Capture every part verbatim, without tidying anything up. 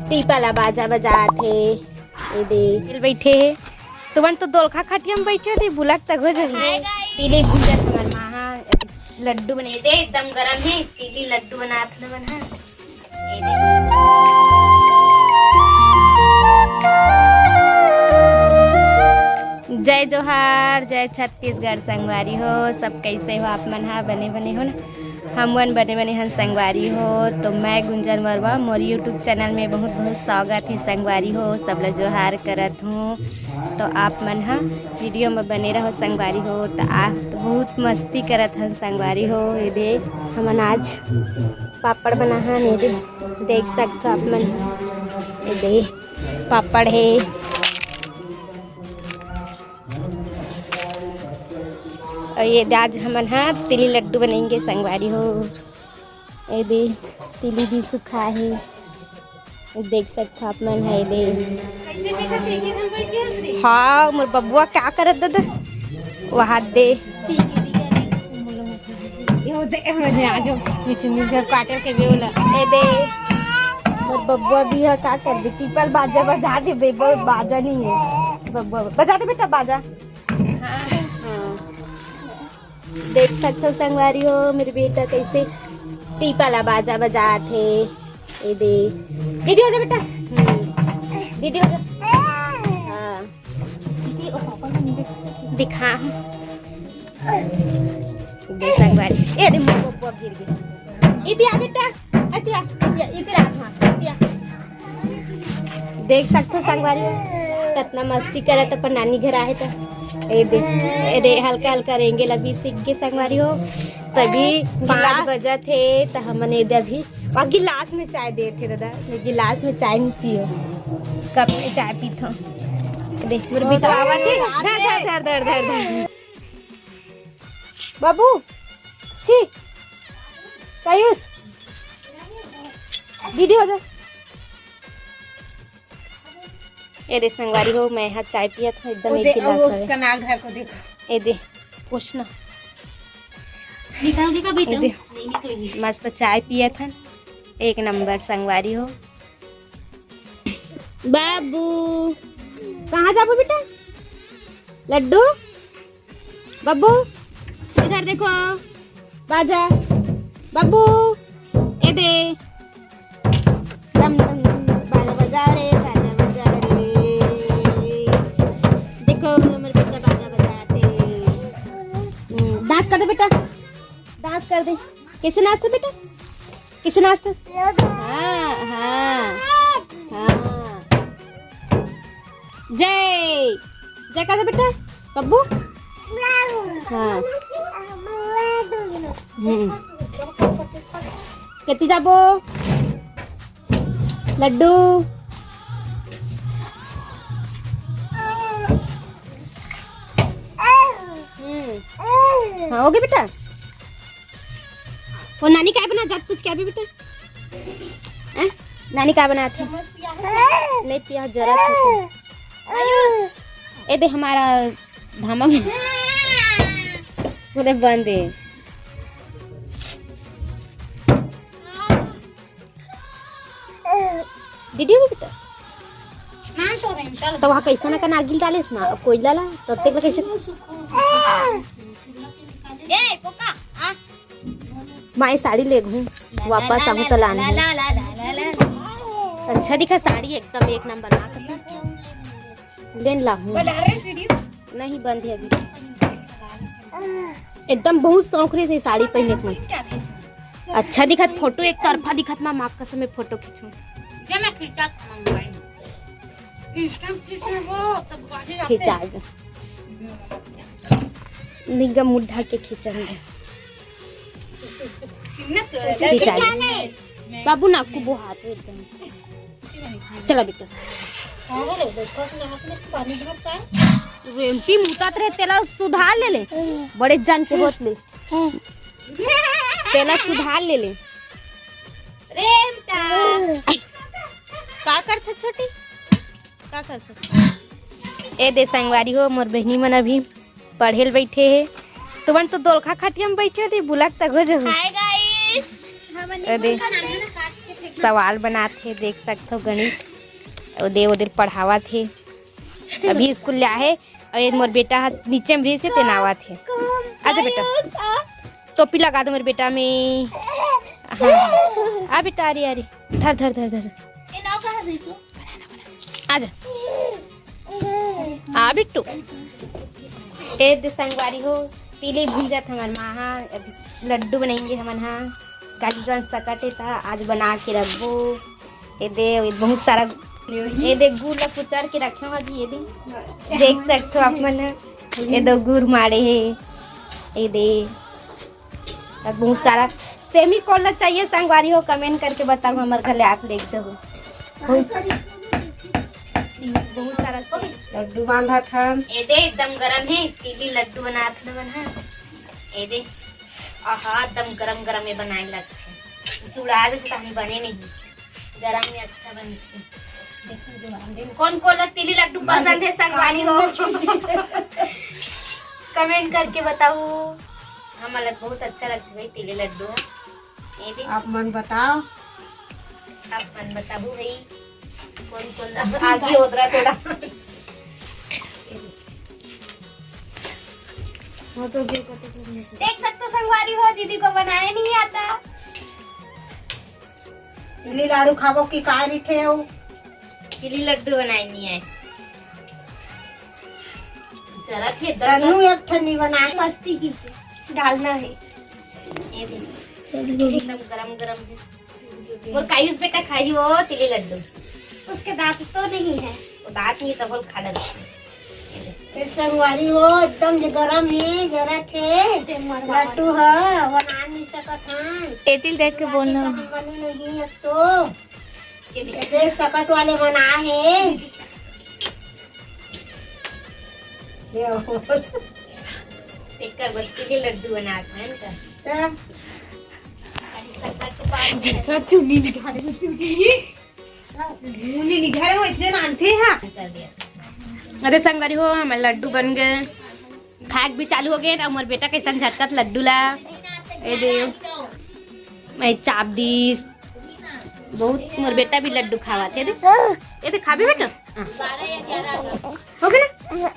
टीपा ला बाजा बजात हे। ए दे, मिल बैठे हे। तुमन तो दोलखा खटिया में बैठे हो, ते बुलक तक हो जाही। Hi guys. तिली गुंजन हमर माँ हा, लड्डू बने। ए दे, एकदम गरम हे, तिली लड्डू बनात हे मन हा। ए दे। जय जोहार, जय छत्तीसगढ़ संगवारी हो। सब कैसे हो आप मन हा? बने बने हो ना? हमन बने बने हन संगवारी हो। तो मैं गुंजन वर्मा, मोर YouTube चैनल में बहुत बहुत स्वागत है संगवारी हो। सब ला जोहार करत हूँ। तो आप मन हा वीडियो में बने रहो संगवारी हो। तो आ तो बहुत मस्ती करत हन संगवारी हो। ये दे, हमन आज पापड़ बना हन। ये दे, देख सकथो आप मन, ये दे पापड़ हे। और ये दे, आज हमन हा तिली लड्डू बनाएंगे संगवारी हो। ये दे, तिली भी सुखा हे, देख सकथो आप मन हा। ये दे, हाँ, मोर बबुआ का करत दादा, वहाँ दे। काटल के बेवला। ए दे, मोर बबुआ भी है, का कर दे, टीपल बाजा बजा दे, बेबो बाजा नहीं है। बबुआ, बजा दे बेटा, बाजा। हाँ। देख सकथो संगवारी हो, मेरे बेटा कैसे टीपा ला बाजा बजात हे। ए दे, दीदी हो जा बेटा। हम्म। दीदी हो जा। हाँ। दिखा। दे संगवारी। ए दे, मोर बबुआ गिर गे। इतिया बेटा, इतिया, इतिया, इतिया, हाँ, इतिया। देख सकथो संगवारी हो, कितना मस्ती करत अपन नानी घर आए तो। ए दे, ए दे, हल्का हल्का रेंगे ला भी सीख गे संगवारी हो। तभी पाँच बजत हे, तो हमन ए दे अभी, वहाँ गिलास में चाय देत हे दादा, मैं गिलास में चाय नहीं पियो, कप में चाय पीथो। देख, मोर बिटवा आवत हे, धर, धर, धर। बाबू, छी, आयुष, दीदी हो जा। ए दे संगवारी हो, मैं हा चाय पियत हूँ, एकदम एक गिलास हवे। उसका नाक घर को देखो। ए दे, पूछना। निकाल दी का बेटा? ए दे। नहीं निकलेगी। मस्त चाय पियत हन, एक नंबर संगवारी हो। बाबू, कहाँ जाबो बेटा? लड्डू, बब्बू, इधर देखो, बाजा, बब्बू, ए दे, दम दम दम, बाजा बजा रे, बाजा बजा रे। देखो, हमर बेटा बाजा बजाथे। हम्म, डांस कर दे बेटा, डांस कर दे। कैसे नाचते बेटा? कैसे नाचते? हाँ, हाँ, हाँ। जय, जय कर दे बेटा। बब्बू। हाँ। हम्म। केती जाबो? लड्डू। हम्म। हाँ, हो गया बेटा। वो नानी काय बना जात, पूछ के अभी बेटा। हैं? नानी का बनात हे? नहीं पिया, जरा था तो। ए दे हमारा धामा में। पूरे बंद है। दीदी हो बेटा। तो वहाँ कैसे ना का नागिल डालेस ना, अब कोयला ला, तब तक ला कैसे? ए, पोका, आ। माई साड़ी ले घूम, वापस आहूँ त लान। अच्छा दिखा साड़ी एकदम एक नंबर, माँ कसम। लेन लाहूँ। बनारस वीडियो। नहीं बंद है अभी। एकदम बहुत शौक रही थी साड़ी पहने के। अच्छा दिखत फोटो, एक तरफा दिखत, माँ, माँ कसम में फोटो खींचूँ। ये मैं खींचा था मोबाइल में। Insta में खींचने वो सब गाड़ी आते हैं। खींचा। निगा मुड्ढा के खींचेंगे। कितना चढ़ा है। खींचा। बाबू नाकू बोहात है एकदम। चला बेटा। रेमटी मुतात रहे, तेला सुधार ले ले। बड़े जान के होत ले। तेला सुधार ले ले। रेमटा। का करथे छोटी? का करथे? ए दे संगवारी हो, मोर बहिनी मन अभी पढ़े ल बैठे हे। तुमन तो दोलखा खटिया में बैठे हो, ते बुलक तक हो जाहू। हाय गाइस, हमन ए दे। सवाल बनात हे, देख सकथो गणित। ओ दे, ओ दे पढ़ावत हे। अभी स्कूल ले आहे, अउ ये मोर बेटा ह नीचे में रहिस हे, तेन आवत हे। आजा बेटा, टोपी लगा दो मोर बेटा में। हाँ, आ बेटा, आ रही, आ रही। धर, धर, धर, धर। आजा। आ बिट्टू। ए दे संगवारी हो, तिली भूंजत हमर माँ हा, लड्डू बनाएंगे हमन हा। काली कन सकट हे ता आज बना के रखबो। ए दे, ए बहुत सारा, ए दे गुड़ ला कुचर के रखे हूँ अभी। ए दे देख सकथो आप मन, ए दो गुड़ माड़े हे। ए दे, अब बहुत सारा सेमी कोन ला चाहिए संगवारी हो, कमेंट करके बताओ, हमर घर ले आप लेके जाओ। बहुत, बहुत सारा से लड्डू बांधत हन। ए दे एकदम गरम हे, तिली लड्डू बनात हन हमन हा। ए दे, आहा, एकदम गरम गरम ये बनाए लगथे। जुड़ा देथे त हम बने नहीं। गरम में अच्छा बनथे। देखो जुड़ा दे। कोन कोन ला तिली लड्डू पसंद हे संगवारी हो? कमेंट करके बताओ। हमन ला बहुत अच्छा लगथे भाई तिली लड्डू। ये दे। आप मन बताओ। आप मन बताओ भाई, कोन कोन ला आगे ओदरा थोड़ा। वो तो जो करते थे। देख सकते हो संगवारी हो, दीदी को बनाया नहीं आता। तिली लाडू खाबो कि का रहिथे हो? तिली लड्डू बनाए नहीं आए। जरा थे दर्द तनु एक ठन नहीं बनाए। मस्ती की डालना है। ये दे। एकदम गरम गरम है। मोर कायुस बेटा खाई वो तिली लड्डू। उसके दांत तो नहीं है। वो दांत नहीं तो बोल खा डर। ए संगवारी हो, एकदम जे गरम हे, जरत हे। लड्डू ह, बना नहीं सकत हन। एतिल देख के बोलना। बनी नहीं अब तो। ये दे सकट वाले बना हे। ये हो। एकर बत्ती के लड्डू बना के है इनका। तब? दूसरा चुन्नी निकाले, चुन्नी। चुन्नी निकाले, वो इतने नानथे हा। अरे संगवारी हो, हमर लड्डू बन गए। खाए के भी चालू हो गए ना। मोर बेटा कैसन झटकत लड्डू ला। ए दे, मैं चाप दीस। बहुत मोर बेटा भी लड्डू खावत हे। ए दे, ए दे खाबे बेटा। हाँ। हो गया ना?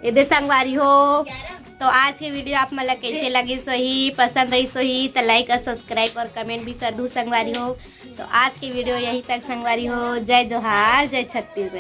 ए दे संगवारी हो, तो आज के वीडियो आप मन ला कैसे लगिस होही, पसंद आइस होही, तो लाइक और सब्सक्राइब और कमेंट भी कर दू संगवारी हो। तो आज के वीडियो यहीं तक संगवारी हो। जय जोहार, जय छत्तीसगढ़।